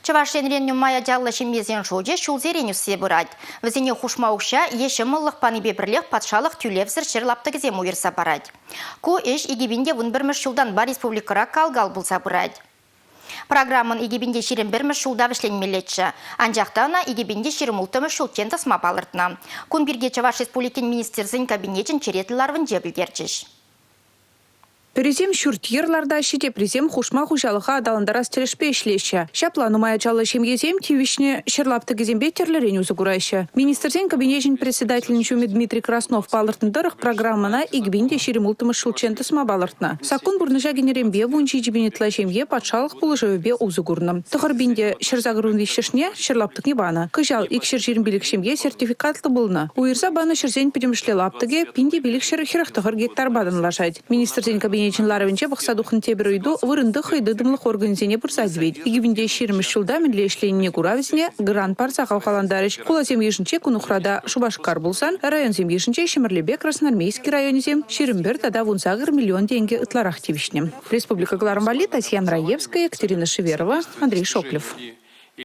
Чӑваш Енрен нумай ачаллӑ ҫемьесен шучӗ ҫулсерен ӳссе пырать. Вӗсене хушма укҫа е ҫӑмӑллӑх панипе пӗрлех патшалӑх тӳлевсӗр ҫӗр лаптӑкӗсем уйӑрса парать. Ку ӗҫ 2011 ҫултанпа республикӑра кал-кал пулса пырать. Программӑн 2021 ҫулта вӗҫленмеллеччӗ. Анчах та ӑна 2026 ҫулччен тӑсма палӑртнӑ. Кун пирки Чӑваш Республикин Министрсен Кабинечӗн черетлӗ ларӑвӗнче пӗлтерчӗҫ. Пӗрисем ҫурт-йӗр лартаҫҫӗ, теприсем хушма хуҫалӑха аталантарас тӗлӗшпе ӗҫлеҫҫӗ. Ҫапла нумай ачаллӑ ҫемьесем тивӗҫнӗ ҫӗр лаптӑкӗсемпе тӗрлӗрен усӑ кураҫҫӗ. Министрсен Кабинечӗн председателӗн ҫумӗ Дмитрий Краснов палӑртнӑ тӑрӑх, программӑна 2026 ҫулччен тӑсма палӑртнӑ. Саккун пурнӑҫа кӗнӗренпе 17 пин ытла ҫемье патшалӑх пулӑшӑвӗпе усӑ курнӑ. 9 пин те 183-ҫӗшне ҫӗр лаптӑкне панӑ. Кӑҫал 225 ҫемье сертификатлӑ пулнӑ. Уйӑрса панӑ ҫӗрсен пӗтӗмӗшле лаптӑкӗ 1549 гектарпа танлашать. Министрсен Кабинечӗн ларӑвӗнче пӑхса тухнӑ тепӗр ыйту вырӑнти хӑй тытӑмлӑх органӗсене пырса тивет. 2020 ҫулта мӗнле ӗҫленине кура вӗсене грант парса хавхалантарӗҫ. Хуласем йышӗнче ку нухрата Шупашкар пулсан, районсем йышӗнче Ҫӗмӗрлепе Красноармейски районӗсем 21 тата 18 миллион тенкӗ ытларах тивӗҫнӗ. Республика кӑларӑм валли Татьяна Раевская, Екатерина Шеверова, Андрей Шоклев.